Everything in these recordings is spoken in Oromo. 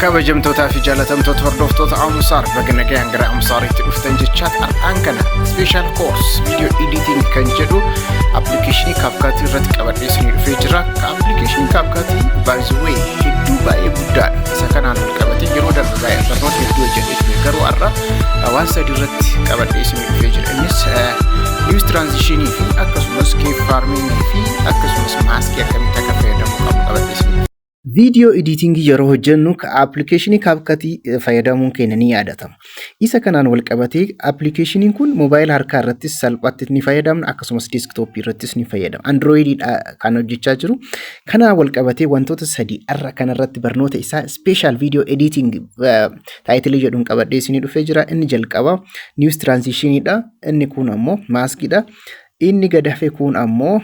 Kabajamtootaa fi jaalatamtoota hordoftoota Amsaar, baga nagayaan gara Amsaaritti dhuftan jechaat, har'aan kana special course video editing kan jedhu appilikeeshinii CapCut irratti qabadhee isinii dhufee jira. Appilikeeshinii CapCut, by the way, hedduu baay'ee guddaadha. Isa kanaan wal qabatee yeroo darbe baay'ee barnoota hedduu hojjedhee ture. Garuu har'a waan sadi irratti qabadhee isinii dhufee jira. Innis news transitionii fi akkasumas key framing fi akkasumas maaskii akkamitti akka fayyadamuu qabnu qabadhee isinii Viidiyoo editingii yeroo hojjennu appilikeeshinii CapCut fayyadamuun keenya ni yaadatama. Isa kanaan wal qabatee appilikeeshiniin kun moobaayila harkaa irrattis salphaatti ni fayyadamna, akkasumas desktopii irrattis ni fayyadama. Androoyidiidha kan hojjechaa jiru. Kanaan wal qabatee wantoota sadii har'a kanarratti barnoota isaa special video editing titleii jedhuun qabadhee isinii dhufee jira. Inni jalqaba news transitioniidha. Inni kun ammoo maaskiidha. Inni gad hafe kun ammoo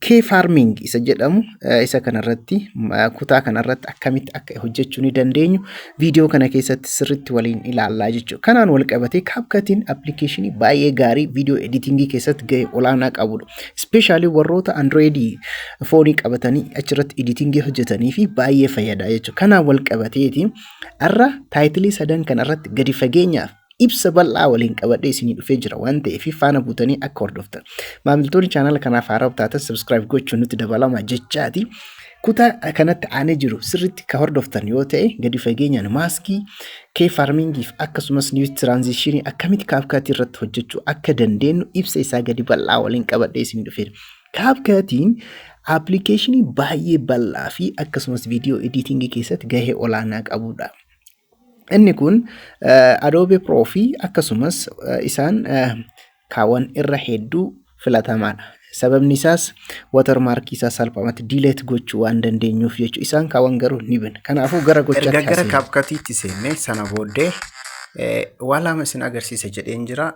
key framing isa jedhamu. Isa kanarratti, kutaa kanarratti akkamitti akka hojjechuu ni dandeenyu viidiyoo kana keessatti sirriitti waliin ilaallaa jechuudha. Kanaan wal qabatee CapCutiin appilikeeshinii baay'ee gaarii viidiyoo editingii keessatti gahee olaanaa qabudha. Especially warroota Androidii phoneii qabatanii achirratti editingii hojjetanii fi baay'ee fayyada jechuudha. Kanaan wal qabateeti har'a titleii sadan kanarratti gadi fageenyaaf ibsa bal'aa waliin qabadhee isinii dhufee jira waan ta'eef, faana buutanii akka hordoftan. Maamiltoonni chaanala kanaaf haaraa taatan subscribe gochuun nutti dabalama jechaati. Kutaa kanatti aanee jiru sirriitti ka hordoftan yoo ta'e, gadi fageenyaan maaskii, key framingiif akkasumas news transitionii akkamitti CapCutii irratti hojjechuu akka dandeenyu ibsa isaa gadi bal'aa waliin qabadhee isinii dhufeera. CapCutiin appilikeeshinii baay'ee bal'aa fi akkasumas viidiyoo editingii keessatti gahee olaanaa qabudha. Inni kun Adobe Pro fi akkasumas isaan kaawwan irra hedduu filatamaadha. Sababni isaas watermarkii isaa salphumatti delete gochuu waan dandeenyuuf jechuudha. Isaan kaawwan garuu ni bina. Kanaafuu gara gochaatti Erga gara haa seennu. CapCutiitti seennee sana booddee waa lama isin agarsiisa jedheen jira.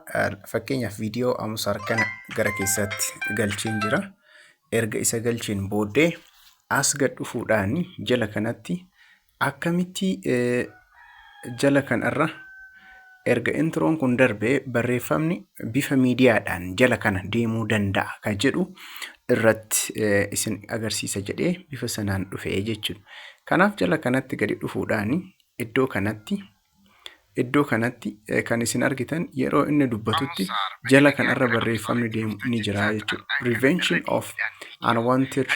Fakkeenyaaf, viidiyoo Amsaar kana gara keessaatti galcheen jira. Erga isa galcheen booddee as gad dhufuudhaan jala kanatti akkamitti jala kanarra erga introon kun darbee barreeffamni bifa miidiyaadhaan jala kana deemuu danda'a kan jedhu irratti isin agarsiisa jedhee bifa sanaan dhufee jechuudha. Kanaaf jala kanatti gadi dhufuudhaan iddoo kanatti kan isin argitan, yeroo inni dubbatutti jala kanarra barreeffamni deemu ni jira jechuudha. "Prevention of unwanted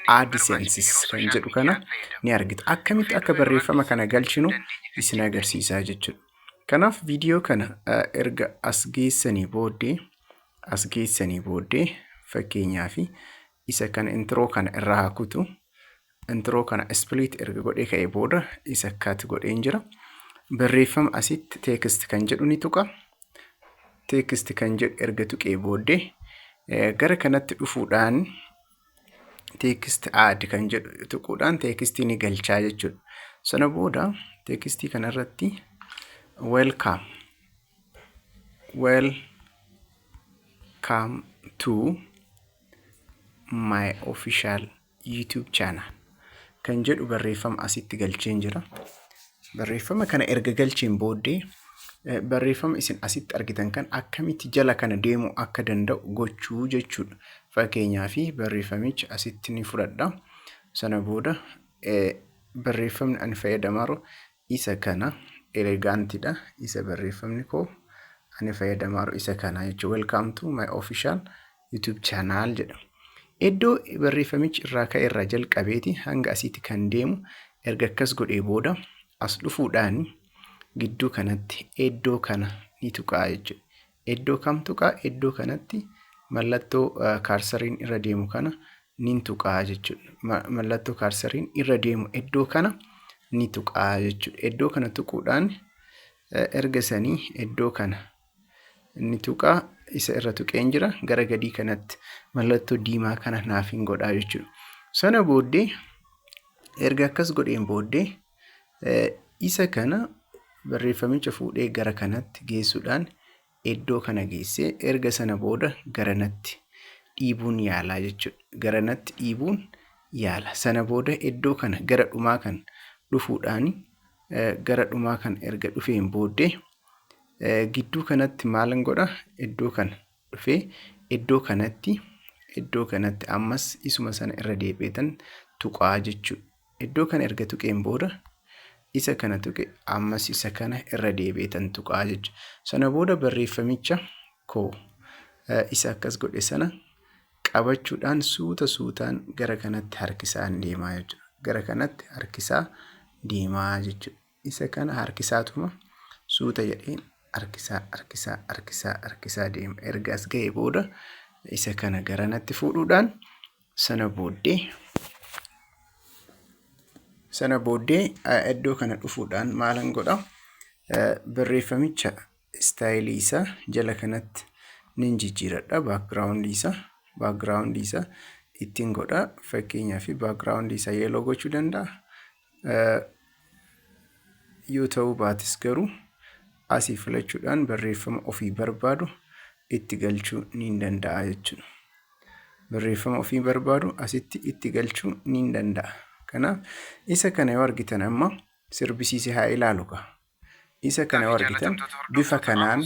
AdSenses" kan jedhu kana ni argitu. Akkamitti akka barreeffama kana galchinu isin agarsiisaa jechuudha. Kanaaf viidiyoo kana erga as geessanii booddee, fakkeenyaaf, isa kana intro kana irraa haa kutu. Intro kana split erga godhee ka'ee booda isa cut godheen jira. Barreeffama asitti text kan jedhu ni tuqa. Text kan jedhu erga tuqee booddee gara kanatti dhufuudhaan text add kan jedhu tuquudhaan textii ni galchaa jechuudha. Sana booda textii kanarratti "Welcome, welcome to my official YouTube channel" kan jedhu barreeffama asitti galcheen jira. Barreeffama kana erga galcheen booddee barreeffama isin asitti argitan kan akkamitti jala kana deemuu akka danda'u gochuu jechuudha. Fakkeenyaaf, barreeffamicha asitti ni fudhadha. Sana booda barreeffamni ani fayyadamaa jiru isa kana, elegantiidha. Isa barreeffamni koo ani fayyadamaa jiru isa kana jechuudha. "Welcome to my official YouTube channel" jedha. Iddoo barreeffamichi irraa ka'e irraa jalqabeeti hanga asitti kan deemu erga akkas godhee booda as dhufuudhaan gidduu kanatti iddoo kana ni tuqaa jechuudha. Iddoo kam tuqaa? Iddoo kanatti mallattoo cursoriin irra deemu kana ni tuqaa jechuudha. Mallattoo cursoriin irra deemu iddoo kana ni tuqaa jechuudha. Iddoo kana tuquudhaan erga sanii iddoo kana ni tuqaa, isa irra tuqeen jira, gara gadii kanatti mallattoo diimaa kana naaf hin godhaa jechuudha. Sana booddee erga akkas godheen booddee isa kana barreeffamicha fuudhee gara kanatti geessuudhaan iddoo kana geessee erga sana booda garanatti dhiibuun yaalaa jechuudha. Garanatti dhiibuun yaala. Sana booda iddoo kana gara dhumaa kan dhufuudhaan, gara dhumaa kan erga dhufeen booddee gidduu kanatti maalan godha? Iddoo kana dhufee iddoo kanatti ammas isuma sana irra deebi'eetan tuqaa jechuudha. Iddoo kana erga tuqeen booda isa kana tuqe, ammas isa kana irra deebi'eetan tuqaa jechuudha. Sana booda barreeffamicha koo isa akkas godhe sana qabachuudhaan suuta suutaan gara kanatti harkisaan deemaa jechuudha. Gara kanatti harkisaa deemaa jechuudha. Isa kana harkisaatuma suuta jedheen harkisaa, harkisaa, harkisaa, harkisaa deema. Erga as ga'ee booda isa kana garanatti fuudhuudhaan sana booddee iddoo kana dhufuudhaan maalan godha? Barreeffamicha style isaa jala kanatti nin jijjiiradha. Background isaa ittiin godha. Fakkeenyaaf, background isaa yellow gochuu danda'a. Yoo ta'uu baates garuu asii filachuudhaan barreeffama ofii barbaadu itti galchuu ni danda'a jechuudha. Barreeffama ofii barbaadu asitti itti galchuu ni danda'a. Kanaaf isa kana yoo argitan, amma sirbisiisee haa ilaalu kaa. Isa kana yoo argitan, bifa kanaan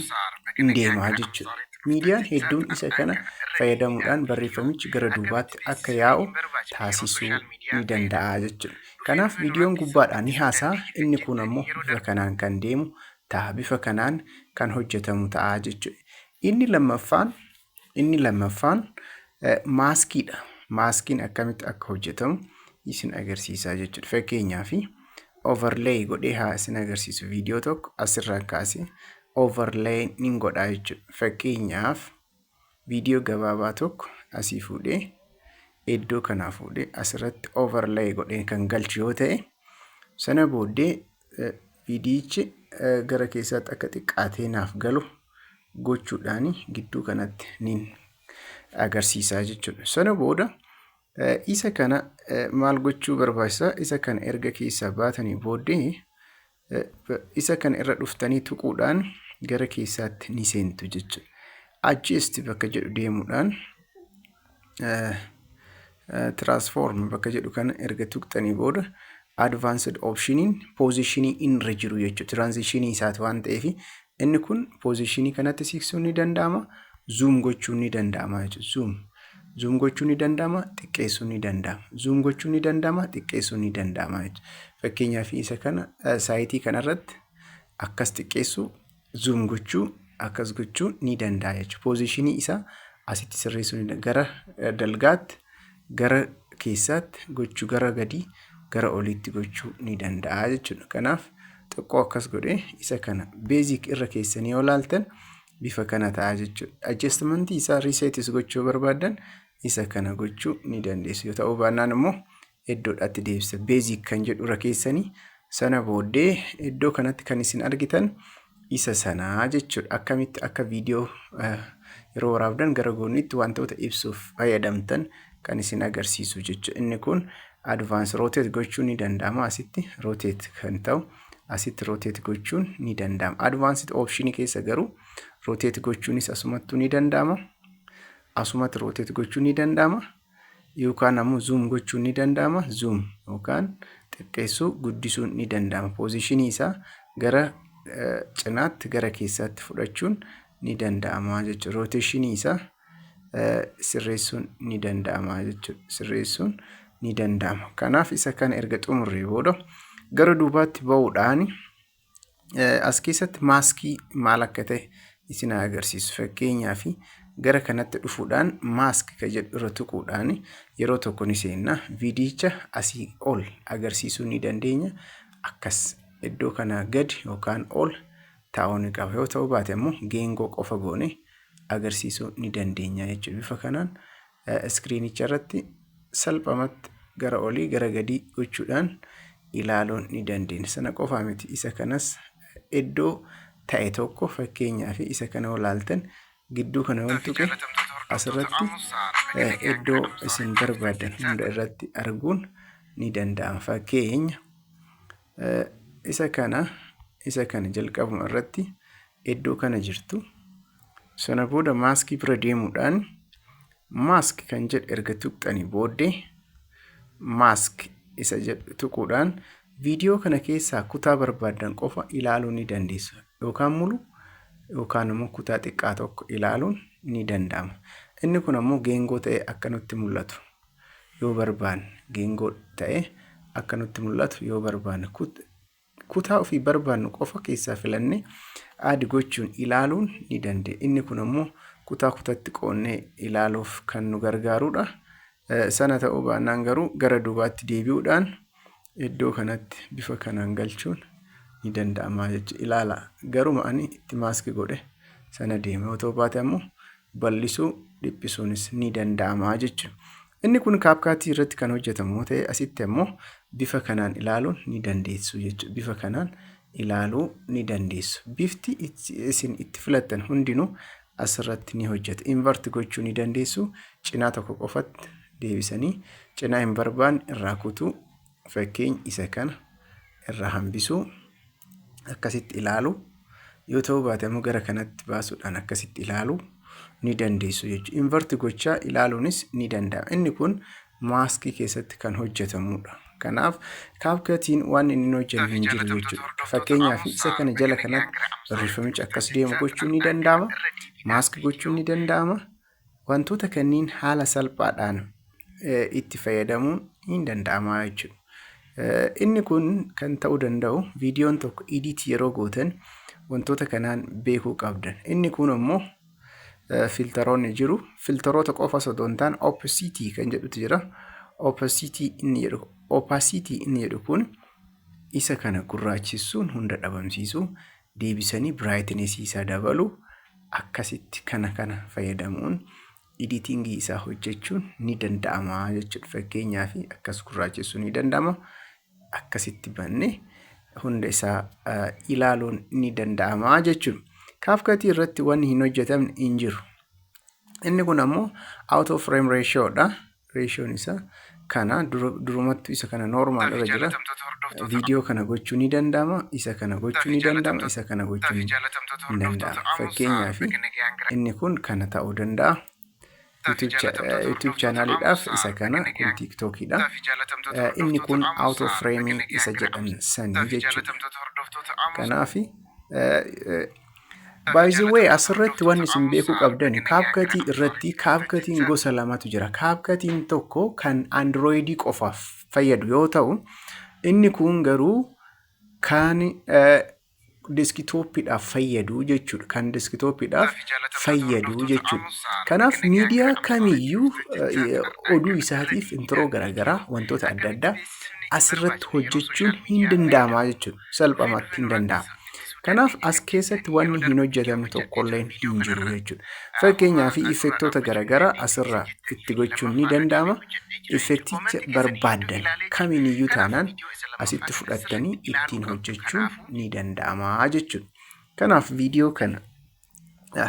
hin deemaa jechuudha. Miidiyaan hedduun isa kana fayyadamuudhaan barreeffamichi gara duubaatti akka yaa'u taasisuu ni danda'a jechuudha. Kanaaf viidiyoon gubbaadhaan ni haasa'a, inni kun ammoo bifa kanaan kan deemu ta'a. Bifa kanaan kan hojjetamu ta'a jechuudha. Inni lammaffaan maaskiidha. Maaskiin akkamitti akka hojjetamu isin agarsiisaa jechuudha. Fakkeenyaaf, overlay godhee haa isin agarsiisu. Viidiyoo tokko asirraa kaasee overlay nin godhaa jechuudha. Fakkeenyaaf, viidiyoo gabaabaa tokko asii fuudhee, iddoo kanaa fuudhee, asirratti overlay godhee kan galchu yoo ta'e, sana booddee viidiyichi gara keessaatti akka xiqqaatee naaf galu gochuudhaan gidduu kanatti nin agarsiisaa jechuudha. Sana booda isa kana maal gochuu barbaachisa? Isa kana erga keessaa baatanii booddee isa kana irra dhuftanii tuquudhaan gara keessaatti ni seentu jechuudha. Adjust bakka jedhu deemuudhaan transform bakka jedhu kana erga tuqxanii booda advanced optioniin positionii irra jiru jechuudha. Transitionii isaati waan ta'eef, inni kun positionii kanatti siqsuun ni danda'ama. Zoom gochuun ni danda'ama jechuudha. Zoom gochuun ni danda'ama, xiqqeessuun ni danda'ama. Zoom gochuun ni danda'ama, xiqqeessuun ni danda'ama jechuudha. Fakkeenyaaf, isa kana saayitii kanarratti akkas xiqqeessuu, zoom gochuu, akkas gochuu ni danda'a jechuudha. Positionii isaa asitti sirreessuu ni danda'a. Gara dalgaatti, gara keessaatti gochuu, gara gadii, gara oliitti gochuu ni danda'a jechuudha. Kanaaf xiqqoo akkas godhee isa kana basic irra keessanii yoo laaltan bifa kana ta'a jechuudha. Adjustmentii isaa resetis gochuu barbaaddan isa kana gochuu ni dandeessu. Yoo ta'uu baannaan immoo iddoodhaatti deebisa. Basic kan jedhu irra keessanii sana booddee iddoo kanatti kan isin argitan isa sanaa jechuudha. Akkamitti akka viidiyoo yeroo waraabdan gara goonitti wantoota ibsuuf fayyadamtan kan isin agarsiisu jechuudha. Inni kun advance rotate gochuun ni danda'ama, asitti rotate kan ta'u asitti rotate gochuun ni danda'ama. Advanced option keessa garuu rotate gochuunis asumattuu ni danda'ama. Asumatti rotate gochuun ni danda'ama. Yookaan ammoo zoom gochuun ni danda'ama. Zoom yookaan xiqqeessuu, guddisuun ni danda'ama. Positionii isaa gara cinaatti, gara keessaatti fudhachuun ni danda'ama jechuudha. Rotationii isaa sirreessuun ni danda'ama jechuudha. Sirreessuun ni danda'ama. Kanaaf isa kana erga xumurree booda gara duubaatti ba'uudhaan as keessatti maaskii maal akka ta'e isin agarsiisu. Fakkeenyaaf, gara kanatti dhufuudhaan mask kan jedhu irra tuquudhaan yeroo tokko ni seenna. Viidiyicha asii ol agarsiisuu ni dandeenya. Akkas iddoo kanaa gadi yookaan ol taa'uu ni qaba. Yoo ta'uu baate immoo geengoo qofa goone agarsiisuu ni dandeenya jechuudha. Bifa kanaan iskiriinicha irratti salphumatti gara olii, gara gadii gochuudhaan ilaaluun ni dandeenya. Sana qofaa miti, isa kanas iddoo ta'e tokko, fakkeenyaaf, isa kana yoo ilaaltan, gidduu kana yoo tuqe, asirratti iddoo isin barbaadan hunda irratti arguun ni danda'ama. Fakkeenya, isa kana jalqabuma irratti iddoo kana jirtu. Sana booda maaskii bira deemuudhaan mask kan jedhu erga tuqxanii booddee mask isa jedhu tuquudhaan viidiyoo kana keessaa kutaa barbaaddan qofa ilaaluu ni dandeessu. Yookaan mulu yookaan immoo kutaa xiqqaa tokko ilaaluun ni danda'ama. Inni kun ammoo geengoo ta'ee akka nutti mul'atu yoo barbaanne, geengoo ta'ee Akka nutti mul'atu yoo barbaanne, kutaa ofii barbaannu qofa keessaa filannee add gochuun ilaaluun ni dandeenya. Inni kun ammoo kutaa kutatti qoonnee ilaaluuf kan nu gargaarudha. Sana ta'uu baannaan garuu gara duubaatti deebi'uudhaan iddoo kanatti bifa kanaan galchuun ni danda'ama jechuudha. Ilaala, garuma ani itti mask godhe sana deema. Yoo ta'u baate ammoo bal'isuu, dhiphisuunis ni danda'ama jechuudha. Inni kun CapCutii irratti kan hojjetamu yoo ta'e, asitti ammoo bifa kanaan ilaaluun ni dandeessu jechuudha. Bifa kanaan ilaaluu ni dandeessu. Bifti isin itti filattan hundinuu asirratti ni hojjeta. Invert gochuu ni dandeessu. Cinaa tokko qofatti deebisanii cinaa hin barbaanne irraa kutuu, fakkeenya isa kana irraa hambisuu, akkasitti ilaalu. Yoo ta'uu baate ammoo gara kanatti baasuudhaan akkasitti ilaaluu ni dandeessu jechuudha. Invert gochaa ilaaluunis ni danda'ama. Inni kun maskii keessatti kan hojjetamudha. Kanaaf CapCutiin waan inni hin hojjenne hin jiru jechuudha. Fakkeenyaaf isa kana jala kanatti barreeffamichi akkas deemu gochuun ni danda'ama. Mask gochuun ni danda'ama. Wantoota kanneen haala salphaadhaan itti fayyadamuun ni danda'ama jechuudha. Inni kun kan ta'uu danda'u viidiyoon tokko edit yeroo gootan wantoota kanaan beekuu qabdan. Inni kun ammoo filteroonni jiru. Filteroota qofa osoo hin taane opacity kan jedhutu jira. Opacity inni jedhu kun isa kana gurraachisuun hunda dhabamsiisuu, deebisanii brightnessii isaa dabalu, akkasitti kana kana fayyadamuun editingii isaa hojjechuun ni danda'ama jechuudha. Fakkeenyaaf akkas gurraachisuun ni danda'ama. Akkasitti bannee hunda isaa ilaaluun ni danda'ama jechuudha. CapCutii irratti wanni hin hojjetamne hin jiru. Inni kun ammoo out of frame ratio dha. Ratioon isaa kana durumattuu isa kana normal irra jira. Viidiyoo kana gochuu ni danda'ama. Isa kana gochuu ni danda'ama. Isa kana gochuu ni danda'ama. Fakkeenyaaf inni kun kana ta'uu danda'a. YouTube channeliidhaaf isa kana, kun TikTokiidha. Inni kun out of frame isa jedhan sanii jechuudha. Kanaaf, by the way, asirratti wanni isin beekuu qabdan CapCutii irratti CapCutiin gosa lamatu jira. CapCutiin tokko kan Androidii qofaaf fayyadu yoo ta'u, inni kun garuu kan desktopiidhaaf fayyadu jechuudha. Kan desktopiidhaaf fayyadu jechuudha. Kanaaf miidiyaa kamiyyuu oduu isaatiif intro garaagaraa, wantoota adda addaa asirratti hojjechuun hin danda'ama jechuudha. Salphumatti hin danda'ama. Kanaaf as keessatti wanni hin hojjetamne tokkolleen hin jiru jechuudha. Fakkeenyaaf effectoota garaagaraa asirraa itti gochuun ni danda'ama. Effecticha barbaaddan kamiiniyyuu taanaan asitti fudhattanii ittiin hojjechuun ni danda'ama jechuudha. Kanaaf viidiyoo kana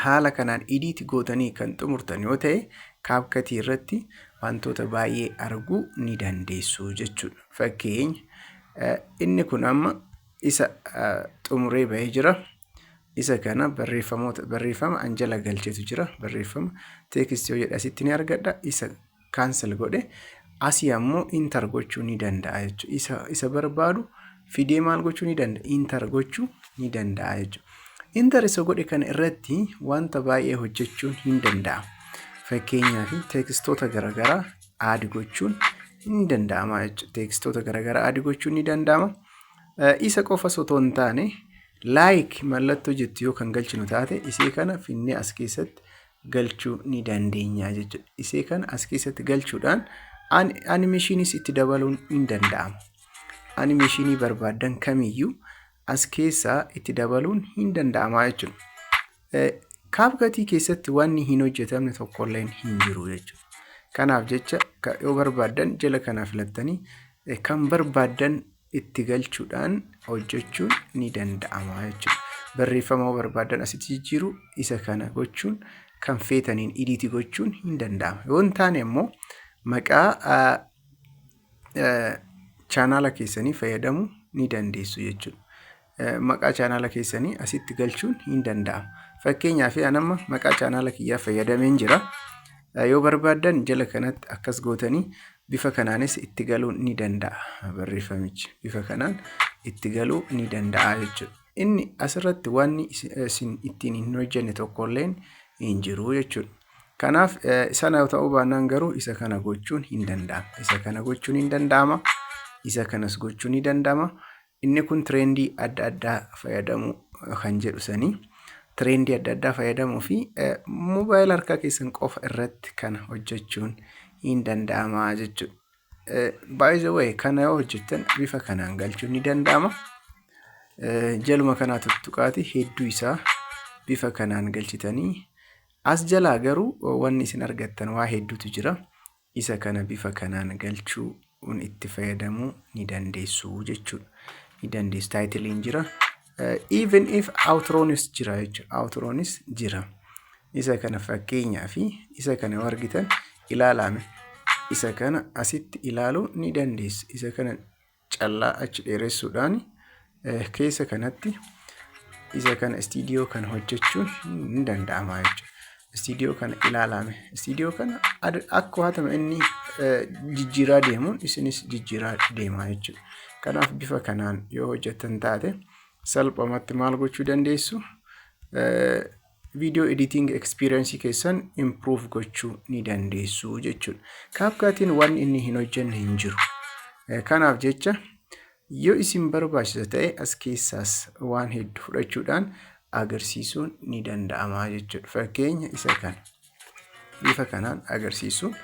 haala kanaan edit gootanii kan xumurtan yoo ta'e, CapCutii irratti wantoota baay'ee arguu ni dandeessu jechuudha. Fakkeenya inni kun amma isa xumuree bahee jira. Isa kana barreeffamoota, barreeffama an jala galchetu jira. Barreeffama text yoo jedhe asitti ni argadha. Isa cancel godhe, asii ammoo enter gochuu ni danda'a jechuudha. Isa barbaadu fidee maal gochuu ni danda'a? Enter gochuu ni danda'a jechuudha. Enter isa godhe kana irratti wanta baay'ee hojjechuun hin danda'amu. Fakkeenyaaf textoota garaagaraa add gochuun ni danda'ama jechuudha. Textoota garaagaraa add gochuun ni danda'ama. Isa qofa osoo hin taane, like mallattoo jettu yoo kan galchinu taate, isee kana finnee as keessatti galchuu ni dandeenya jechuudha. Isee kana as keessatti galchuudhaan animationiis itti dabaluun ni danda'ama. Animationii barbaaddan kamiyyuu as keessaa itti dabaluun hin danda'ama jechuudha. CapCutii keessatti wanni hin hojjetamne tokkolleen hin jiru jechuudha. Kanaaf jecha yoo barbaaddan jala kana filattanii kan barbaaddan itti galchuudhaan hojjechuun ni danda'ama jechuudha. Barreeffama yoo barbaaddan asitti jijjiiruu, isa kana gochuun, kan feetaniin edit gochuun hin danda'ama. Yoo hin taane immoo maqaa channela keessanii fayyadamuu ni dandeessu jechuudha. Maqaa channela keessanii asitti galchuun hin danda'ama. Fakkeenyaaf an amma maqaa channela kiyyaa fayyadameen jira. Yoo barbaaddan jala kanatti akkas gootanii bifa kanaanis itti galuun ni danda'a barreeffamichi. Bifa kanaan itti galuu ni danda'a jechuudha. Inni asirratti wanni isin ittiin hin hojjenne tokkolleen hin jiru jechuudha. Kanaaf sana ta'uu baannaan garuu isa kana gochuun hin danda'ama. Isa kana gochuun hin danda'ama. Isa kanas gochuu ni danda'ama. Inni kun trendii adda addaa fayyadamuu kan jedhu sanii. Trendii adda addaa fayyadamuu fi moobaayila harkaa keessan qofa irratti kana hojjechuun hin danda'ama jechuudha. By the way, kana yoo hojjettan bifa kanaan galchuun ni danda'ama. Jaluma kanaa tuttuqaati hedduu isaa bifa kanaan galchitanii, as jalaa garuu wanni isin argattan waa hedduutu jira. Isa kana bifa kanaan galchuun itti fayyadamuu ni dandeessu jechuudha. Ni dandeessu. Titleiin jira. Even if outroonis jira jechuudha. Outroonis jira. Isa kana fakkeenyaa fi isa kana yoo argitan ilaalame. Isa kana asitti ilaaluu ni dandeessu. Isa kana callaa achi dheeressuudhaan keessa kanatti isa kana istiidiyoo kana hojjechuun ni danda'ama jechuudha. Istiidiyoo kana ilaalame. Istiidiyoo kana akka waatama inni jijjiiraa deemuun isinis jijjiiraa deemaa jechuudha. Kanaaf bifa kanaan yoo hojjettan taate, salphumatti maal gochuu dandeessu? Video editing experience keessan improve gochuu ni dandeessu jechuudha. CapCutiin wanni inni hin hojjenne hin jiru. Kanaaf jecha yoo isin barbaachisa ta'e, as keessaas waan hedduu fudhachuudhaan agarsiisuun ni danda'ama jechuudha. Fakkeenya isa kana bifa kanaan agarsiisuun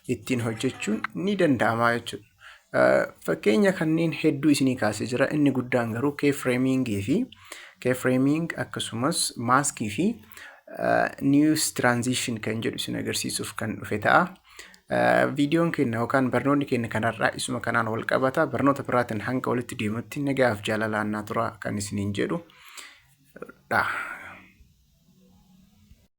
ittiin hojjechuun ni danda'ama jechuudha. Fakkeenya kanneen hedduu isinii kaasee jira. Inni guddaan garuu keyframingii fi keyframing, akkasumas maskii fi news transition kan jedhu isin agarsiisuuf kan dhufe ta'a. Viidiyoon keenya yookaan barnoonni keenya kanarraa isuma kanaan wal qabata. Barnoota biraatiin hanga walitti deemutti nagaaf jaalalaan naa tura kan isiniin jedhu dha.